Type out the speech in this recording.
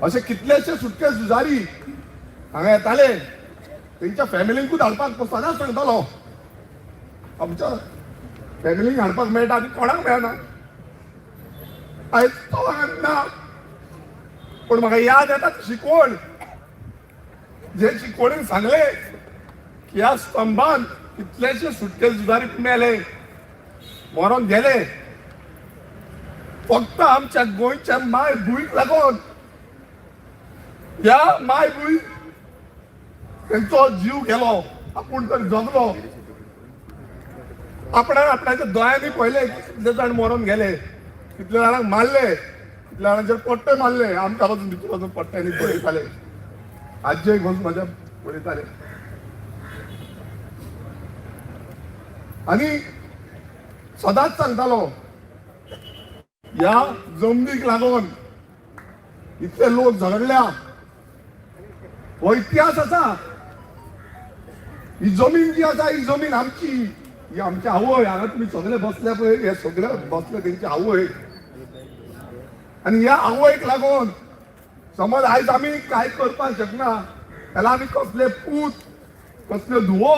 अशे कितलेशे सुटके झुजारी हांगा येताले. तेंच्या फॅमिलींकूच हाडपाक तो सदांच सांगतालो, आमच्या फॅमिलीक हाडपाक मेळटा आनी कोणाक मेळना. आयज तो हांगा ना, पूण म्हाका याद येता शिकवण, जे शिकवणीन सांगले की ह्या स्तंभान कितलेशे सुटके झुजारी मेले, मरोन गेले, फक्त आमच्या गोंयच्या माय भूंयक लागून. ह्या माय भूंय तेंचो जीव गेलो, आपूण तर जगलो. आपणाक आपणाच्या दोळ्यांनी पळयले कितले जाण मरोन गेले, कितले जाणांक मारले, कितल्या जाणांचेर पट्टे मारले. आमकां पासून भितर वचून पट्ट्यांनी बडयताले, आजयेक वचून म्हाज्या बडयताले. आनी सदांच सांगतालो, ह्या जमनीक लागून इतले लोक झगडल्या, हो इतिहास आसा. ही जमीन जी आसा ही जमीन आमची, ही आमची आवय. हांगा तुमी सगळे बसले पळय, हे सगळे बसले तेंची आवय. आनी ह्या आवयक लागून समज आयज आमी कांय करपाक शकना जाल्यार आमी कसले पूत, कसल्यो धुवो